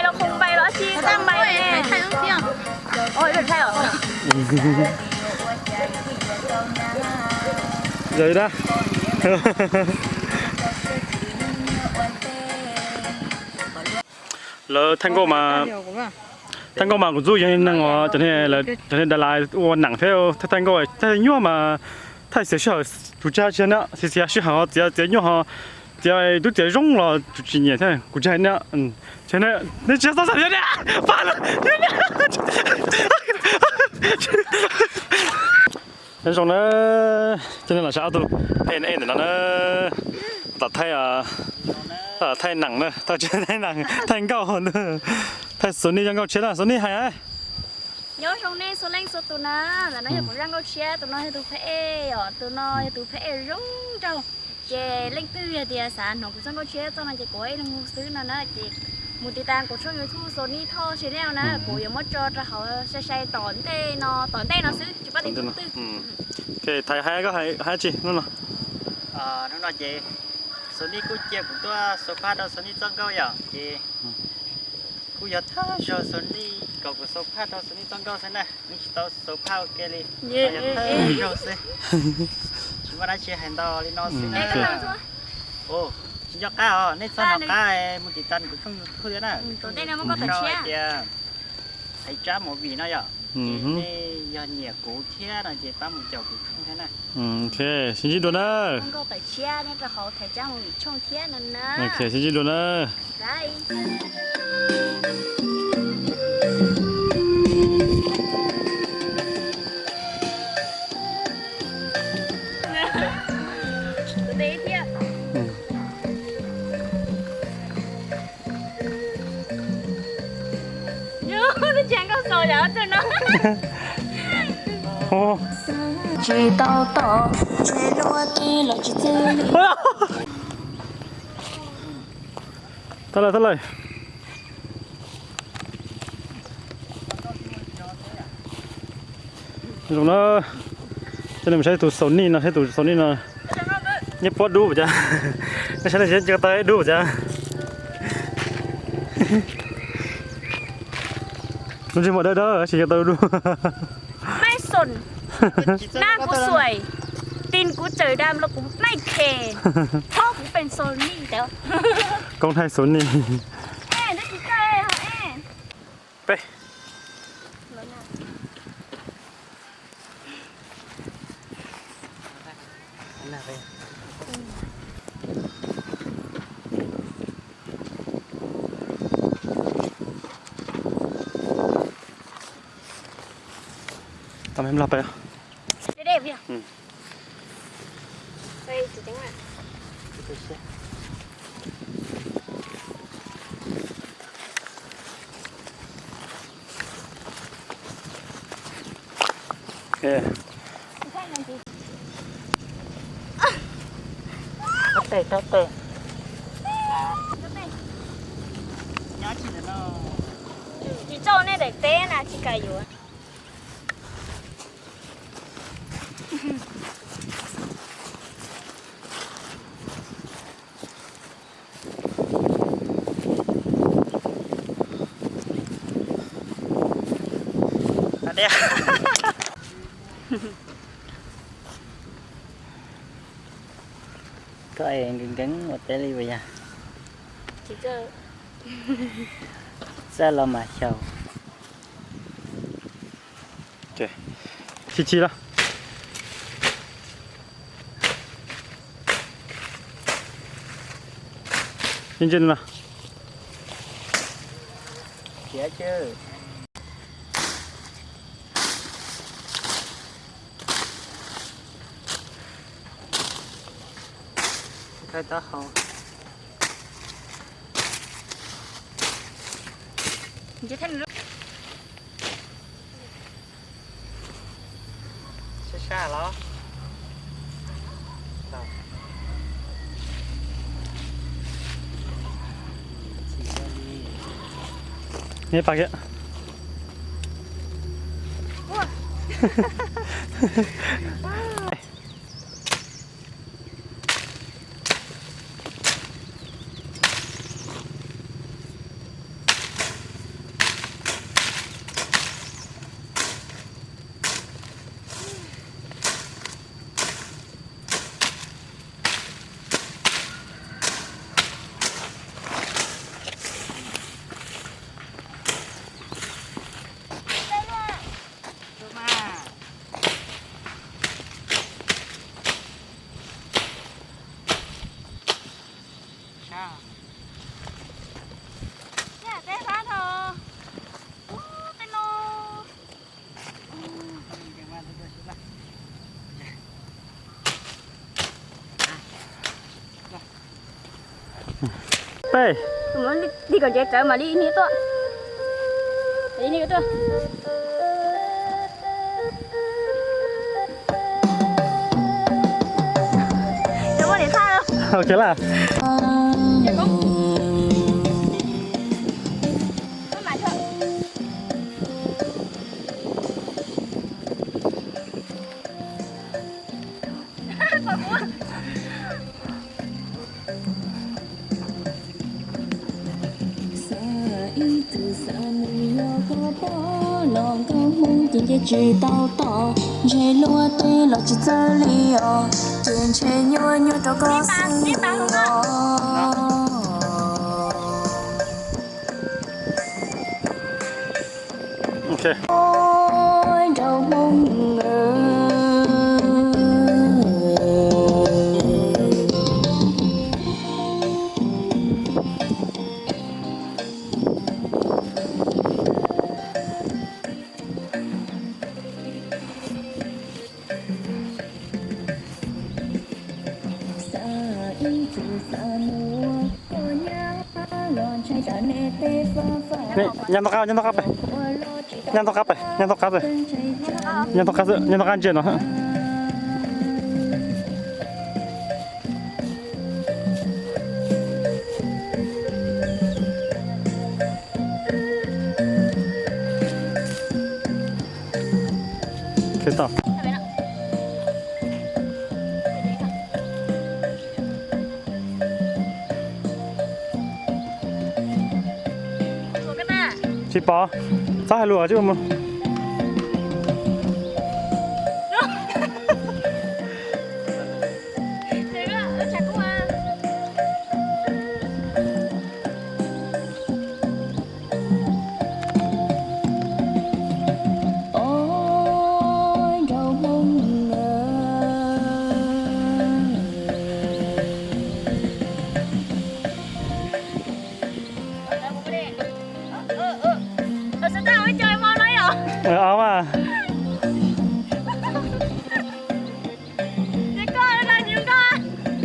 Không bay đó chứ, không bay nè. Ôi, được thay rồi. Giờ đó. Lawv thaij nkauj mas, thaij nkauj mas kuv txuj yog neeg uas cov niag, cov niag Đà Lạt ua neeb thiab thaij, thaij nkauj thaij nyuaj mas thaij xiav sij hawm, kuv tsis txiav sij hawm, txiav, txiav nyuaj ho, txiav tub txiav zoo los kuv tsis nyiam thiab, kuv tsis hais na. Nej tsis txhob xav thiab na. Nyob zoo na, coj nej los saib ob tug phem ntawm no na, tom thaij, thaij neeb na, thaij neeb, thaij nkauj, thaij Sony cov nkauj tshiab na, Sony hais. Nyob zoo nej txhua leej txhua tus na, ntawm no yog kuv zaj nkauj tshiab, tus no yog tus phab ej os, tus no yog tus phab ej zoo nraug. Ces leej twg yog tias xav hnov kuv txoj nkauj tshiab txoj no ces kuv ib leeg hu xwb no na, ces mus tiv tas kuv tshooj YouTube Sony Thoj Channel na, kuv yuav muab tso rau hauv sai sai tom ntej no, tom ntej no xwb tsis paub tias hnub twg. Thaiv hais, koj hais tsis hnub no? Hnub no ces Sony kuj cia kuv tuaj xaus phaj rau Sony txoj nkauj yom, ces kuj yog thawj zaug Sony kom kuv xaus phaj rau Sony txoj nkauj xwb na, yeej tsis tau xaus phaj ua ke li, yog thawj zaug xwb. Tsis muaj dab tsi hais ntau li no xwb na. Tsis nco qab os, nej txhob hnov qab mus tiv tas kuv tshooj YouTube thiab na. Kuv sau hais tias Thaiv Tsab Movie no yom, ces nej yog nyiam kuv thiab no ces pab mus caum kuv tshooj thiab na. Sib ntsib dua na. Sib ntsib dua na. Tsis tau tom, tsis luag tij los tsis txwj li. Thab lawm, thab lawm. Zoo na, coj nej mus saib tus Sony no, saib tus Sony no. Nyob pob dub cas, nej saib nej tsis nco tau dub cas. Lub ntsej muag dawb dawb tsis nco tau dub. Maib xoom, nab kuv xuaim, tis kuv tsawm dam los kuv maib khes, thaub kuv peem Sony ntawd. Koob thaij Sony. Peb. Tau me nplog peb. Tes, tes. Tsis txawj nej daim teb na tsis kam yuav. Koj es nkees nkees ua teb li puas yog? Txawj los mas xyaum. Chib chib los. Ntse no. Sab sab los. Neb pas kiag. Peb. Tig kom ntsev rawv mam li nig tuaj. Tig tuaj. Ok lawm. Xav ib txwm xav mus yuav koj pab los nkauj Hmoob ces nce tsis tau tom, ntshe luag tej los tsis txawj li os, ces ntshe nyuaj nyuaj rau koj xwb os. Nyob ntoo qab, nyob ntoo qab pem. Nyob ntoo qab pem, nyob ntoo qab pem. Nyob ntoo qab xwb, nyob ntoo qab ntsia no. Tsis pom, txhob hais lus tsis ua mus.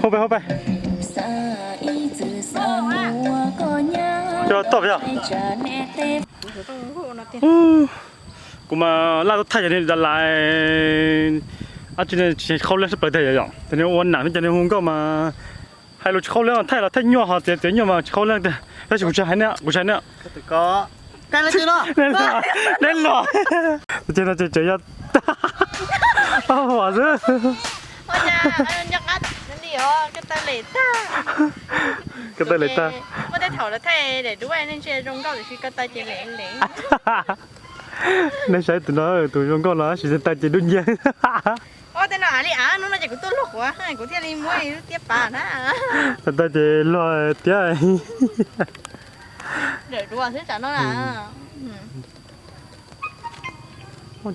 Hauv pem, hauv pem. Coj toj yog. Kuv mas laj tuaj thaij cov niag da lais, ab tsi ne, tsis khaub leej sab plaws tiag yom. Cov niag ua nam thiab cov niag hu nkauj mas hais lus tsis khaub leej, thaij los thaij nyuaj ho tias tias nyuaj mas tsis khaub leej tiag. Tab sis kuv tsis hais ne, kuv tsis hais ne. Deb los, ces no ces tseem yog, ob huam xwb. Koj tawg lem tag. Nej saib tus no, tus zoo nkauj no tab sis tawg ces dub nciab. Tej no av li av, hnub no ces kuv tuaj luag quav, kuv thiaj li muab lub tiab pav na. Tawg ces luag tiab. Dawm duav xwb tsam no na.